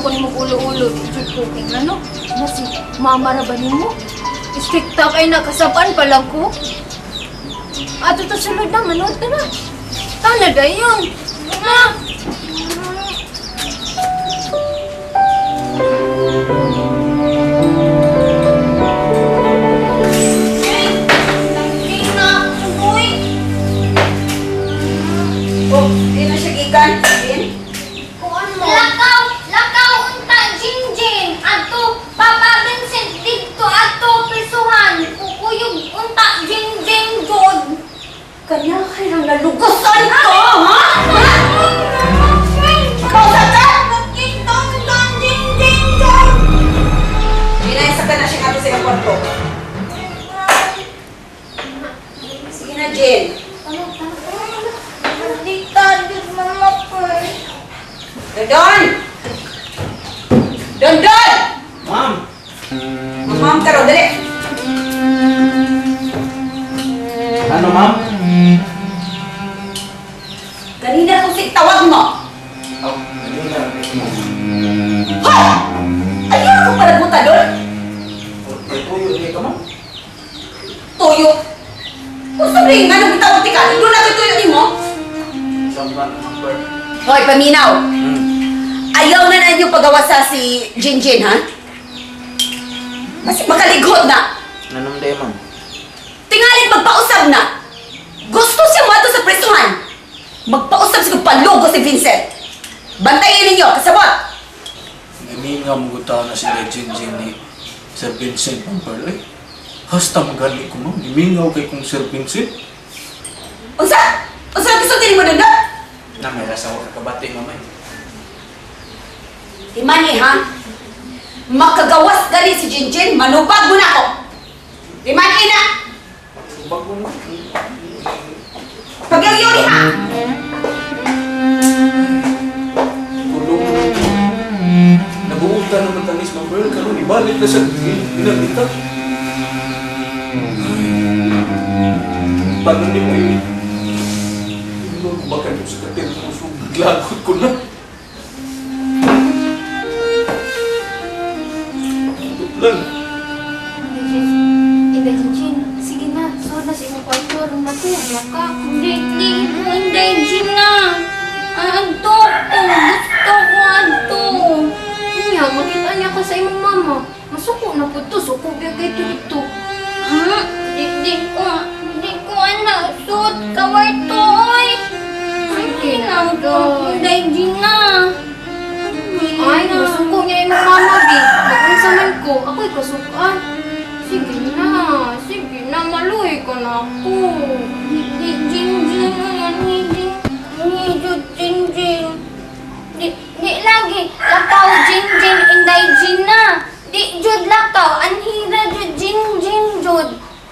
na ko nimo ulo-ulo. Jud ko kay ngano? Na si mama ra ba nimo? Stricta kay na kasaban pa lang ko. Ato to sulod na manood ka na. Tana dayon. Na. Oh, di na siya gikan. Jin? Kuan mo. Lakaw, lakaw unta Jinjin adto Papa Vincent didto adto prisuhan. Kukuyog unta Jinjin jud. Kanya kay nang nalugosan ko, ha? Kausa ka? Ginaisa ka na siya nga sa kwarto. Sige na, Jin. Dondon! Dondon! Ma'am! Ma'am, karon dali. Ano, ma'am? Kanina kong tawag mo. Oh, kanina. Ha! Ayaw akong palagutan doon. Tuyo niya ka, ma'am? Tuyo. Kung sabihin nga nung tawag ka, doon na tuyo ni mo. Sampan, number. Hoy, paminaw. Ayaw na na inyong pagawasa si Jinjin, ha? Kasi makalighot na. Nanong day, ma'am? Tingalit magpausab na. Gusto siya mo sa presuhan. Magpausab siya palugo si Vincent. Bantayin ninyo, kasabot. Giminga mo guta na sila Jinjin ni Sir Vincent, ma'am Pearl. Eh, hasta magali ko, ma'am. Gimingaw kay kong Sir Vincent. Unsa? Unsa gusto dili mo dunda? Na, may rasa ko kakabati, ma'am. Eh. Timani, ha? Makagawas gali si Jinjin, manubag mo na ako. Timani na! Bago na. Pagyayuri, ha? Tulong. Nabuutan naman tanis, ma'am Pearl. Karon ibalik na sa ginagita. Paano ni mo yun? Baka yung sa katil ko, so naglagot ko na. Lang. Inday Jinjin, sige na, suod na sa imong kwarto aron matulog na ka. Di, di, Inday Gina. Adto ko, gusto ko adto. Niya, makita niya ka sa imong mama. Masuko na pud to, suko biya kay dito. Di, di ko anak suot kawarto oy. Sige na, Inday Gina. Ay, masuko niya imong mama bi. Magunsa man ko, ako'y kasukan. Sige na, maluhi ka na ako. Di, Jinjin, ni Jin, ni Jinjin. Di, di lagi, lakaw Jinjin, Inday Gina. Di jud lakaw, anhira jud Jinjin jud.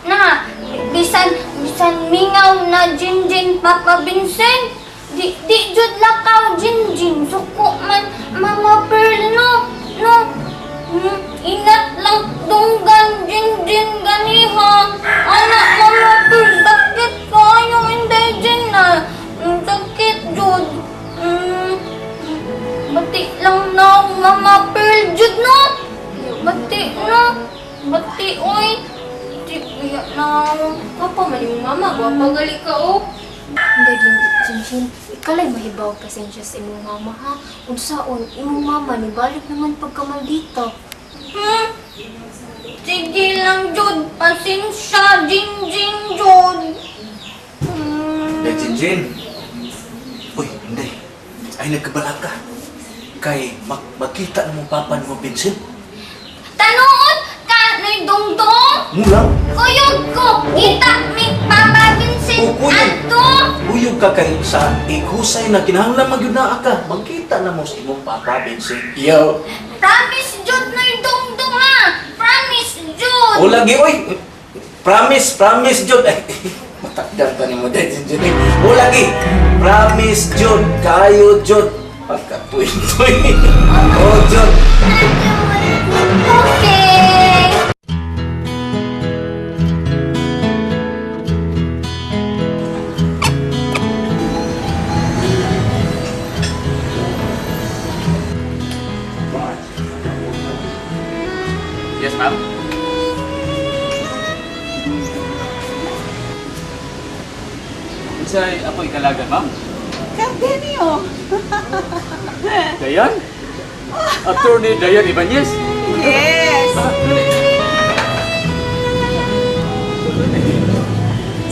Na, bisan, bisan mingaw na Jinjin, Papa Vincent. Di, di jud lakaw Jinjin, suko man Mama Pearl no, no. Ingat lang dunggan Jinjin ganiha. Anak Mama Pearl, sakit kayo Inday Gina. Sakit jud. Bati lang na Mama Pearl jud no. Bati no. Bati oy. Di kuya na. Papa man imong mama, gwapa gali ka oh. Inday Jinjin, ikalay mahibaw pasensya sa imong mama ha. Unsaon imong mama nibalik naman pagkamaldita. Sige lang jud, pasensya Jinjin jud. Hindi, Jinjin. Uy, hindi. Ay, nagkabala ka. Kay magkita na mong papa ni mo, Vincent. Tanuot ka ni Dongdong. Mula. Kuyog ko, kita mi Papa Vincent O, kuyog. adto. Uyog ka kay sa ighusay na kinahanglan magyud naa ka. Magkita na mo sa imong papa, Vincent. Yo. Promise jud ni Dongdong ha. Promise jud. O lagi, oy. Promise, promise, Jud. Ay, matakdan pa ni mo, Jinjin. O lagi. Promise, Jud. Kayo, Jud. Pagkatuy-tuy. O, Jud. Okay. Yes, ma'am. Unsay ako ikalagan, ma'am? Cardenio! Dayan? Attorney Dayan Ibanez? Yes! Ah, dali.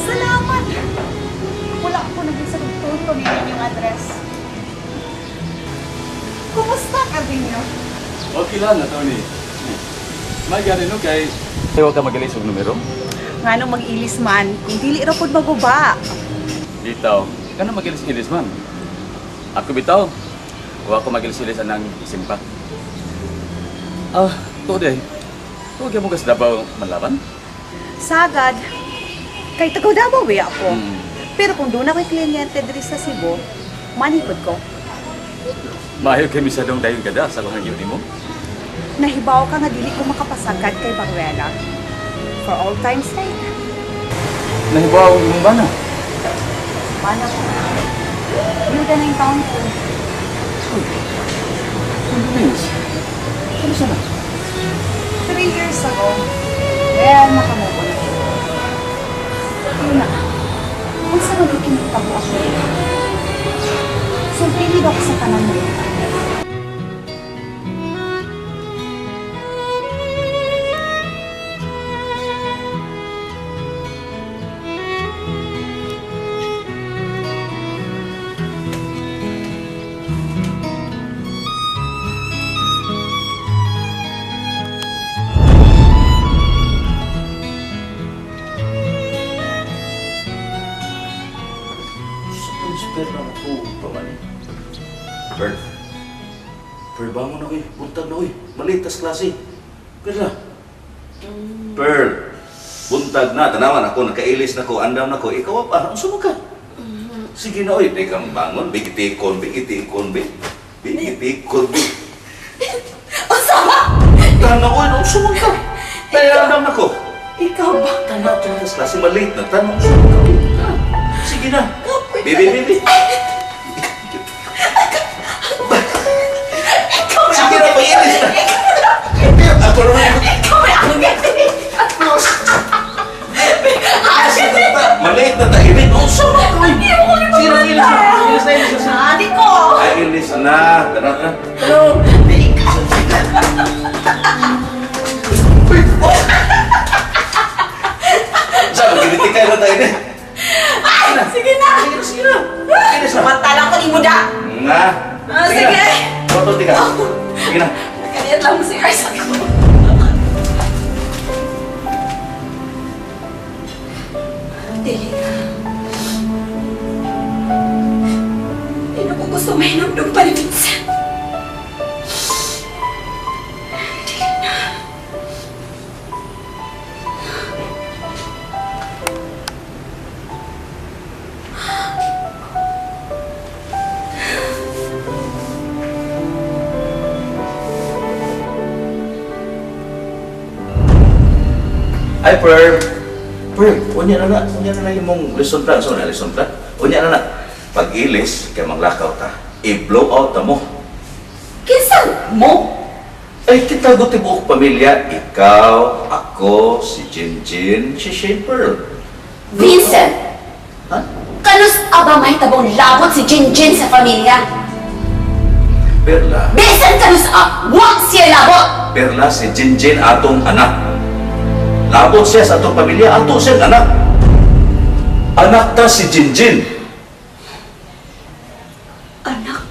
Salamat! Wala ako naging sa doktor kung yung address. Kumusta, Cardenio? Okay lang, attorney. May gari no kay... Huwag ka magalis og numero. Nga nung mag-ilis man, kung dili ra pod maguba. Bitaw. Kano magilis-ilis man? Ako bitaw. Wa ko magilis-ilis anang isimpa. Ah, to day. Huwag mo kas Davao manlaban? Sagad, kay tagaw Davao eh ako. Mm. Pero kung doon ako'y kliyente diri sa Cebu, manipod ko. Maayo kay misadong dayon kada sa kuhang yun mo. Nahibaw ka nga dili ko makapasagad kay Baruela. For all time's sake. Nahibaw ang imong bana. Mana ko. Yuda na yung taon ko. Condolence. Ano sana? 3 years ago, well, nakamuko na siya. Yun na, kung saan naging ako. So, pili ako sa tanan mo. Sa Prince na ako pa man. Pearl. Pearl, bangon na uy. Buntag na uy. Malitas klase. Perla. Pearl. Buntag na. Tanawan ako. Nakailis na ko. Andam na ko. Ikaw pa. Ang sumog ka. Sige na uy. Di kang bangon. Bigitikon, bigitikon, bi. Bigitikon, bi. Unsa ba? Tanaw uy. Ang sumog ka. Dahil andam na ko. Ikaw ba? Tanaw, tanaw klase. Malate na. Tanaw, ang sumog ka. Tara. Sige na. Bibi, bibi. Sige na, pag-ilis na. Ako naman. Ikaw ba ang gati? Maliit na tayo. Oh, sumag ka. Sige na, ilis na. Ilis na, ilis na. Adi ko! Ay, ilis na. Tara, tara. Sabi, ginitikay na tayo. Ay! Sige na! Sige na, sige na. Ilis na. Samantala ko ni Muda! Na. Ah, sige. Toto, tika. Sige na. Nakaliit lang mo si Arsa ko. Dili ka. Hindi na ko gusto mahinumdum pa ni Vincent. Dili na. Ay, Pearl. Pearl, unya na na. Unya na na yung mong lesson plan. So, na lesson plan. Unya na na. Pag ilis, kay manglakaw ta. I-blow out ta mo. Kinsa mo? Ay, kita ko tibuok pamilya. Ikaw, ako, si Jin Jin, si Shane Pearl. Vincent! Ha? Kanus aba may tabong labot si Jinjin sa pamilya? Perla. Bisan kanus a, wa siya labot! Perla, si Jin Jin atong anak. Labot siya sa atong pamilya, ato siyang anak. Anak ta si Jin Jin. Anak,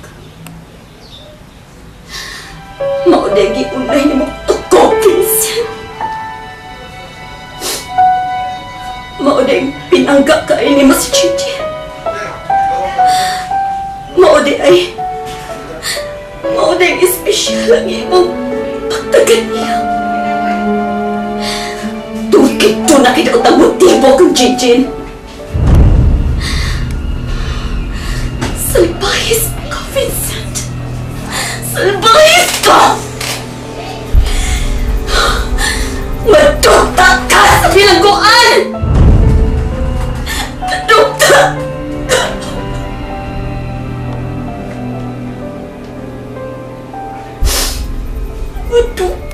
maudegi unay ni mong tuko, Vincent. Maudeg pinangga ka ni mo si Jinjin. Maudeg ay, maudeg espesyal ang imong pagtagan niya. Tungkit to na kita utang motibo kang Jinjin. Salbahis ka, Vincent. Salbahis ka! Madukta ka sa bilangguan! Madukta! Madukta!